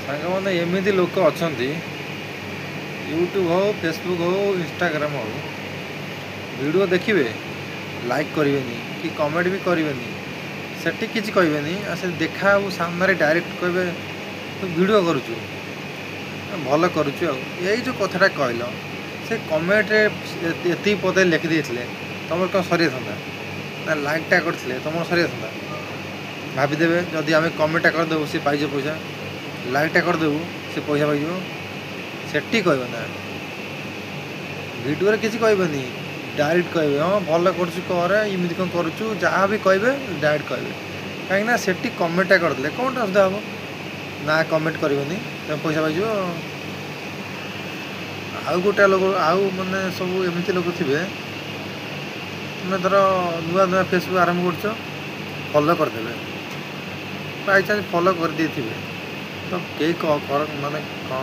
ସାଙ୍ଗମାନେ, ଏମିତି ଲୋକ ଅଛନ୍ତି, ୟୁଟ୍ୟୁବ୍ ହଉ, ଫେସବୁକ୍ ହଉ, ଇନଷ୍ଟାଗ୍ରାମ୍ ହଉ, ଭିଡ଼ିଓ ଦେଖିବେ, ଲାଇକ୍ କରିବେନି କି କମେଣ୍ଟ ବି କରିବେନି, ସେଠି କିଛି କହିବେନି। ଆଉ ସେ ଦେଖା ହେବ ସାମ୍ନାରେ ଡାଇରେକ୍ଟ କହିବେ, ତୁ ଭିଡ଼ିଓ କରୁଛୁ, ଭଲ କରୁଛୁ। ଆଉ ଏଇ ଯେଉଁ କଥାଟା କହିଲ, ସେ କମେଣ୍ଟରେ ଏତିକି ପଦେ ଲେଖିଦେଇଥିଲେ ତୁମର କ'ଣ ସରିଯାଇଥାନ୍ତା? ନା ଲାଇକ୍ଟା କରିଥିଲେ ତୁମର ସରିଯାଇଥାନ୍ତା? ଭାବିଦେବେ, ଯଦି ଆମେ କମେଣ୍ଟଟା କରିଦେବୁ ସେ ପାଇଯିବ ପଇସା, ଲାଇକ୍ଟା କରିଦେବୁ ସେ ପଇସା ପାଇଯିବ। ସେଠି କହିବ ନା, ଭିଡ଼ିଓରେ କିଛି କହିବେନି, ଡାଇରେକ୍ଟ କହିବେ, ହଁ ଭଲ କରୁଛୁ, କରେ, ଏମିତି କ'ଣ କରୁଛୁ, ଯାହା ବି କହିବେ ଡାଇରେକ୍ଟ କହିବେ। କାହିଁକିନା ସେଠି କମେଣ୍ଟଟା କରିଦେଲେ କ'ଣଟା ଅସୁବିଧା ହେବ? ନା, କମେଣ୍ଟ କରିବନି, ତୁମେ ପଇସା ପାଇଯିବ। ଆଉ ଗୋଟେ ଲୋକ, ଆଉ ମାନେ ସବୁ ଏମିତି ଲୋକ ଥିବେ, ତୁମେ ଧର ନୂଆ ନୂଆ ଫେସବୁକ୍ ଆରମ୍ଭ କରୁଛ, ଫଲୋ କରିଦେବେ, ବାଇଚାନ୍ସ ଫଲୋ କରିଦେଇଥିବେ, ତ କେହି ମାନେ କ'ଣ